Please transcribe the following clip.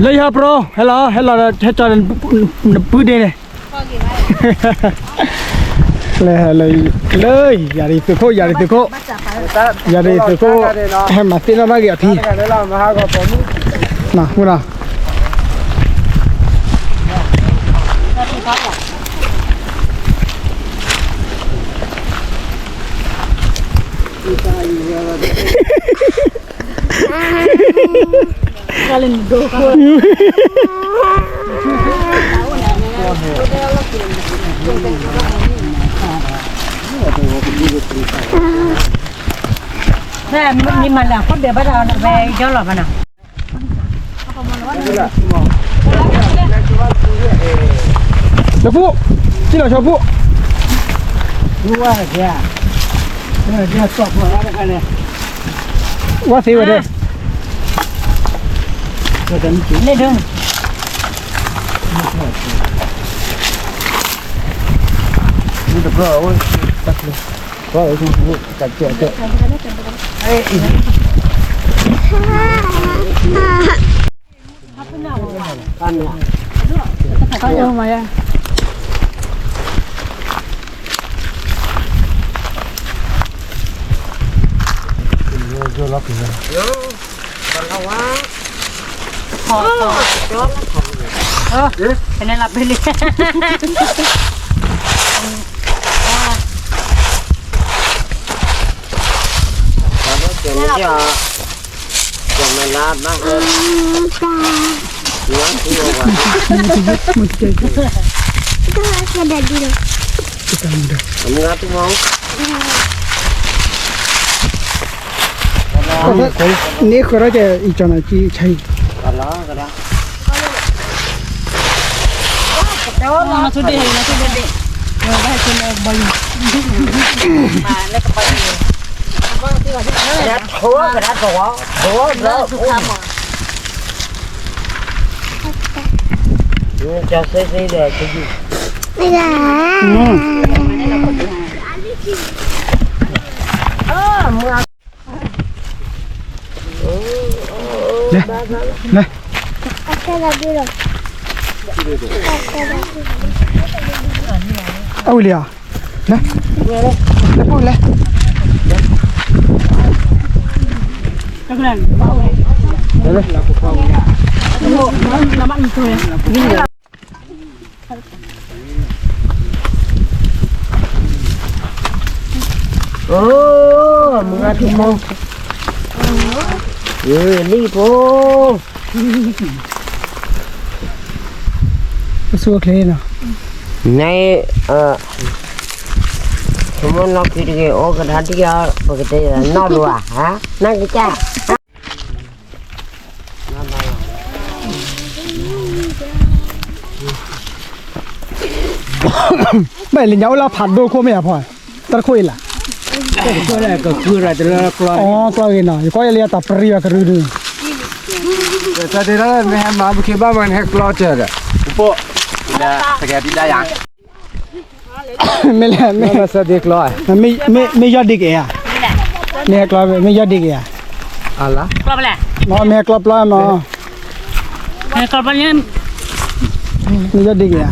လၢယဟဲပရိ ဟဲလီၤ ဟဲလီၤဒီး ဟဲကၠီဒီး နပုၢ်ဒ့န့ၣ် လၢ လၢ ယၤရံသုးခိၣ် ယၤရံသုးခိၣ် ယၤရံသုးခိၣ် ဟဲမၤသ့ၣ်နီၣ်ဘၣ်က့ၤအဖံ မၤမူနီၤ မ့ၢ်မၤလၢအခီၣ်ဘဲဘၣ်ဒီး ဝဲယီလီၤဘၣ်နီၤ လၢဖူၣ်, စံၣ်လီၤဆီဖူၣ်, ဝါသ့ဝဲဒၣ်, လဲၣ်ဒၢ, န့ၣ်ဃီထီၣ်ကဲအံၤကၠီနီၤကံဆါအံၤ လဲၤ, လဲၤ, အဝံၤလံဧါ, လဲၤ, လဲၤဖိလဲၤ, လဲၤ, လဲၤ, အိ မုၢ်ဂၤထူမိၢ်, လံၣ်ဖိ, အဆူၣ်အိၣ်ချ့နီၤ, န, ထူမိၢ်နီၢ်ခံတဂ့ၤ အိၣ်ကဒါဒံၣ်အီၤ ပကတဲနီၢ်လိၤဧါ, နကစၢ် ဘၣ်လၢညါအိၣ်လၢဖးဒိၣ်ခိၣ်မ့ၢ်ဧါဖီ, တၢ်တခိၣ်အံၤလၢ, အီ ကျီဂ့ၤနီၤ ယကွၢ်ယဲလၢယၤတၢ်ပရံၣ်အကရူၢ်ဒုး, တၢ်ဒ့ဒၣ်မ့ၢ်ဟဲမၤဘုခ့ဘၣ်မး နဟဲကျီစၢၤဒီး, ပှၤ, တကဲဒ်ဒၣ်ယၤ မ့ၢ်လဲၣ်, မ့ၢ်ယီၢ်ဒ့က့ၤဧါ, မ့ၢ်ဟဲကျီ မ့ၢ်ယီၢ်ဒ့က့ၤဧါ, မ့ၢ်ဟဲကျီပျီမး, မ့ၢ်ယီၢ်ဒ့က့ၤဧါ